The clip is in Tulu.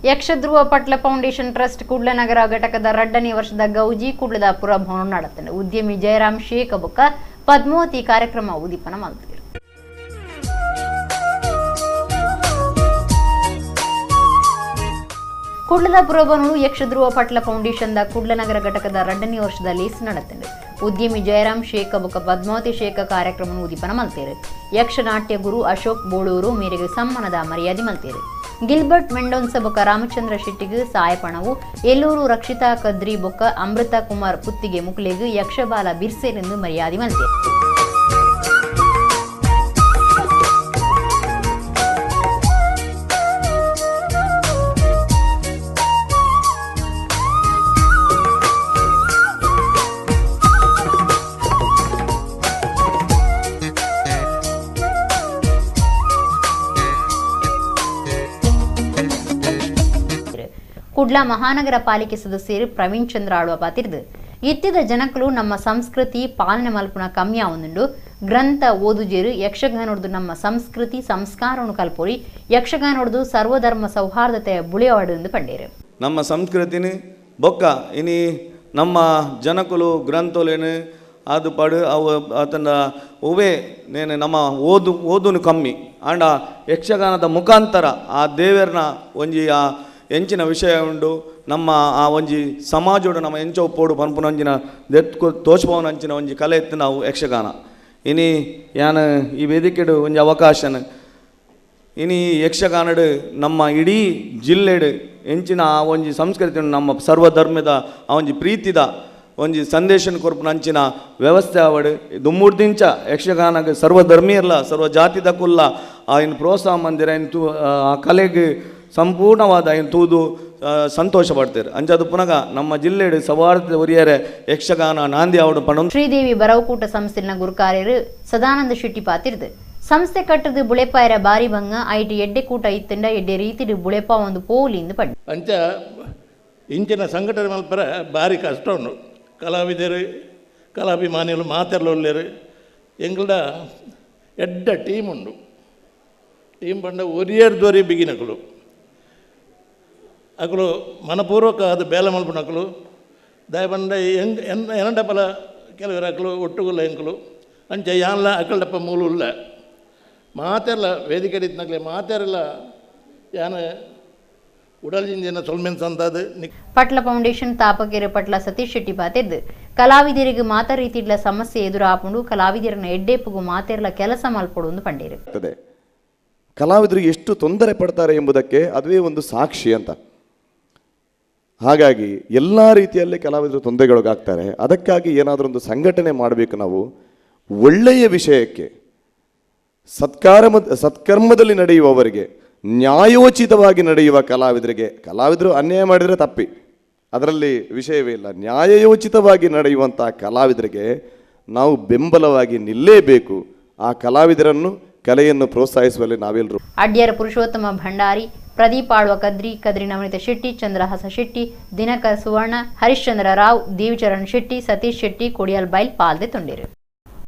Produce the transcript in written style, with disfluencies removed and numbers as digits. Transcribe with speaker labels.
Speaker 1: Yakshadhruva Patla foundation trust Kudla ನಗರ ಘಟಕದ 2ನೇ ವರ್ಷದ ಗೌಜಿ ಕುಡ್ಲದ ಪುರಭವನ ನಡೆತಂಡು. ಉದ್ಯಮಿ ಜಯರಾಮ್ ಶೇಖ ಬೊಕ್ಕ ಪದ್ಮಾವತಿ ಕಾರ್ಯಕ್ರಮ ಉದ್ದೀಪನ ಮಲ್ತೆರು. ಕುಡ್ಲದ ಪುರಭವನವು Yakshadhruva Patla foundation the Kudla ನಗರ ಘಟಕದ 2ನೇ ವರ್ಷದ ಲೇಸ್ ನಡೆತಂಡು. ಉದ್ಯಮಿ ಜಯರಾಮ್ ಶೇಖ ಬೊಕ್ಕ ಪದ್ಮಾವತಿ ಶೇಖ ಕಾರ್ಯಕ್ರಮ ಉದ್ದೀಪನ ಮಲ್ತೇರು. ಯಕ್ಷನಾಟ್ಯ ಗುರು ಅಶೋಕ್ ಬೋಳೂರು ಮೇರೆಗೆ ಸಮ್ಮಾನದ ಮರ್ಯಾದೆ ಮಲ್ತೇರು. ಗಿಲ್ಬರ್ಟ್ ಮೆಂಡೋನ್ಸ ಬೊಕ್ಕ ರಾಮಚಂದ್ರ ಶೆಟ್ಟಿಗೆ ಸಾಯಪಣವು, ಎಲ್ಲೂರು ರಕ್ಷಿತಾ ಕದ್ರಿ ಬೊಕ್ಕ ಅಮೃತ ಕುಮಾರ್ ಪುತ್ತಿಗೆ ಮುಕ್ಲೆಗ್ ಯಕ್ಷಬಾಲ ಬಿರ್ಸೆರೆಂದು ಮರ್ಯಾದೆ ಮಲ್ತೇರು. ಕುಡ್ಲ ಮಹಾನಗರ ಪಾಲಿಕೆ ಸದಸ್ಯರು ಪ್ರವೀಣ್ ಚಂದ್ರ ಆಳ್ವ ಪಾತಿರ್ದು ಇತ್ತಿದ ಜನಕಲು ನಮ್ಮ ಸಂಸ್ಕೃತಿ ಪಾಲನೆ ಮಲ್ಪುನ ಕಮ್ಮಿ ಆವೊಂದುಂಡು. ಗ್ರಂಥ ಓದುಜೇರು ಯಕ್ಷಗಾನೊಡ್ದು ನಮ್ಮ ಸಂಸ್ಕೃತಿ ಸಂಸ್ಕಾರವನ್ನು ಕಲ್ಪೋರಿ, ಯಕ್ಷಗಾನೊಡ್ದು ಸರ್ವಧರ್ಮ ಸೌಹಾರ್ದತೆಯ ಬುಳಿಯವಾಡು ಎಂದು ಪಂಡೇರು.
Speaker 2: ನಮ್ಮ ಸಂಸ್ಕೃತಿನಿ ಬೊಕ್ಕ ಇನಿ ನಮ್ಮ ಜನಕುಲು ಗ್ರಂಥಲೇನು ಅದು ಪಡು ಅವು ಆತನ ಒವೇ ನೇನು ನಮ್ಮ ಓದು ಓದುನು ಕಮ್ಮಿ ಆಂಡ ಯಕ್ಷಗಾನದ ಮುಖಾಂತರ ಆ ದೇವರನ ಒಂಜಿ ಆ ಎಂಚಿನ ವಿಷಯ ಉಂಡು ನಮ್ಮ ಆ ಒಂಜಿ ಸಮಾಜೋಡು ನಮ್ಮ ಎಂಚೋ ಪೋಡು ಪನ್ಪುನಂಚಿನ ದೆತ್ಕು ತೋಚ್ಪವನಂಚಿನ ಒಂಜಿ ಕಲೆ ಇತ್ತು ನಾವು ಯಕ್ಷಗಾನ. ಇನಿ ಯಾನ್ ಈ ವೇದಿಕೆಡು ಒಂಜಿ ಅವಕಾಶನ ಇನಿ ಯಕ್ಷಗಾನಡು ನಮ್ಮ ಇಡೀ ಜಿಲ್ಲೆಡು ಎಂಚಿನ ಆ ಒಂಜಿ ಸಂಸ್ಕೃತಿ ನಮ್ಮ ಸರ್ವಧರ್ಮದ ಆ ಒಂಜಿ ಪ್ರೀತಿದ ಒಂಜಿ ಸಂದೇಶನ ಕೊರ್ಪುನಂಚಿನ ವ್ಯವಸ್ಥೆ ಆವಡು ದುಮ್ಮೂರ್ದಿಂಚ ಯಕ್ಷಗಾನಕ್ಕೆ ಸರ್ವಧರ್ಮೀಯರ್ಲ ಸರ್ವ ಜಾತಿದ ಕುಲ್ಲ ಆಯ್ನ ಪ್ರೋತ್ಸಾಹ ಮಂದಿರ ಐನ್ ತೂ ಆ ಕಲೆಗೆ ಸಂಪೂರ್ಣವಾದ ಐನ್ ತೂದು ಸಂತೋಷ ಪಡ್ತಾರೆ. ಅಂಚಾದ ಪುನಗ ನಮ್ಮ ಜಿಲ್ಲೆಡು ಸವಾರ್ಥ ಒರಿಯರೆ ಯಕ್ಷಗಾನ ನಾಂದಿ ಆವಡು ಪಣ.
Speaker 1: ಶ್ರೀದೇವಿ ಬರವಕೂಟ ಸಂಸ್ಥೆನ ಗುರುಕಾರ್ಯರು ಸದಾನಂದ ಶೆಟ್ಟಿ ಪಾತಿರ್ದು ಸಂಸ್ಥೆ ಕಟ್ಟದು ಬುಳೆಪಾಯರ ಬಾರಿ ಭಂಗ IT ಎಡ್ಡೆ ಕೂಟ ಇತ್ತಂಡ ಎಡ್ಡೆ ರೀತಿಡು ಬುಳೆಪ ಒಂದು ಪೋಲಿಂದು ಪಂಡ.
Speaker 3: ಅಂಚ ಇಂಚಿನ ಸಂಘಟನೆ ಮಲ್ಪರ ಬಾರಿ ಕಷ್ಟ ಉಂಡು. ಕಲಾವಿದರು ಕಲಾಭಿಮಾನಿಗಳು ಮಾತೆರ್ಲೊಲ್ಲೇರು ಎಂಗಳಡ ಎಡ್ಡ ಟೀಮ್ ಉಂಡು. ಟೀಮ್ ಪಂಡ ಒರಿಯರ್ದೊರಿ ಬಿಗಿನಕುಲು ಅಕುಲು ಮನಪೂರ್ವಕ ಅದು ಬೇಲೆ ಮಲ್ಪುನಕುಲು ದಯ ಪಂಡ ಎಂಗ್ ಎನ್ನಡಪಲ ಕೆಲವರು ಅಕಲು ಒಟ್ಟುಗುಲ್ಲ ಎಂಕುಲು ಅಂಚ ಯಾನ್ಲ ಅಕಲ್ಡಪ್ಪ ಮೂಲು ಉಲ್ಲ ಮಾತೆರ್ಲ ವೇದಿಕೆ ಇತ್ತನಕ್ಲೆ ಮಾತೆರ್ಲ ಯಾನ ಉಡಲ್ ಸೊಲ್ಮೆನ್ಸ್ ಅಂತದು.
Speaker 1: ಪಟ್ಲ ಫೌಂಡೇಶನ್ ತಾಪಕೇರು ಪಟ್ಲ ಸತೀಶ್ ಶೆಟ್ಟಿ ಪಾತಿರ್ದು ಕಲಾವಿದರಿಗೆ ಮಾತ ರೀತಿಡ್ಲ ಸಮಸ್ಯೆ ಎದುರಾಪುಂಡು, ಕಲಾವಿದರನ್ನ ಎಡ್ಡೆಪ್ಪುಗು ಮಾತೆರ್ಲ ಕೆಲಸ ಮಲ್ಪೊಡು ಎಂದು ಪಂಡೇರು.
Speaker 4: ಕಲಾವಿದರಿಗೆ ಎಷ್ಟು ತೊಂದರೆ ಪಡ್ತಾರೆ ಎಂಬುದಕ್ಕೆ ಅದುವೇ ಒಂದು ಸಾಕ್ಷಿ ಅಂತ. ಹಾಗಾಗಿ ಎಲ್ಲ ರೀತಿಯಲ್ಲಿ ಕಲಾವಿದರು ತೊಂದರೆಗೊಳಗಾಗ್ತಾರೆ. ಅದಕ್ಕಾಗಿ ಏನಾದರೂ ಒಂದು ಸಂಘಟನೆ ಮಾಡಬೇಕು ನಾವು. ಒಳ್ಳೆಯ ವಿಷಯಕ್ಕೆ ಸತ್ಕರ್ಮದಲ್ಲಿ ನಡೆಯುವವರಿಗೆ, ನ್ಯಾಯೋಚಿತವಾಗಿ ನಡೆಯುವ ಕಲಾವಿದರಿಗೆ, ಕಲಾವಿದರು ಅನ್ಯಾಯ ಮಾಡಿದರೆ ತಪ್ಪಿ, ಅದರಲ್ಲಿ ವಿಷಯವೇ ಇಲ್ಲ. ನ್ಯಾಯಯೋಚಿತವಾಗಿ ನಡೆಯುವಂಥ ಕಲಾವಿದರಿಗೆ ನಾವು ಬೆಂಬಲವಾಗಿ ನಿಲ್ಲೇಬೇಕು. ಆ ಕಲಾವಿದರನ್ನು ಕಲೆಯನ್ನು ಪ್ರೋತ್ಸಾಹಿಸುವಲ್ಲಿ ನಾವೆಲ್ಲರೂ.
Speaker 1: ಅಡ್ಯರ ಪುರುಷೋತ್ತಮ ಭಂಡಾರಿ, ಪ್ರದೀಪ್ ಆಳ್ವ ಕದ್ರಿ, ಕದ್ರಿ ನವನಿತ ಶೆಟ್ಟಿ, ಚಂದ್ರಹಾಸ ಶೆಟ್ಟಿ, ದಿನಕರ್ ಸುವರ್ಣ, ಹರಿಶ್ಚಂದ್ರ ರಾವ್, ದೇವಿಚರಣ್ ಶೆಟ್ಟಿ, ಸತೀಶ್ ಶೆಟ್ಟಿ, ಕೊಡಿಯಾಲ್ ಬೈಲ್ ಪಾಲ್ದೆ ತೊಂಡಿರು.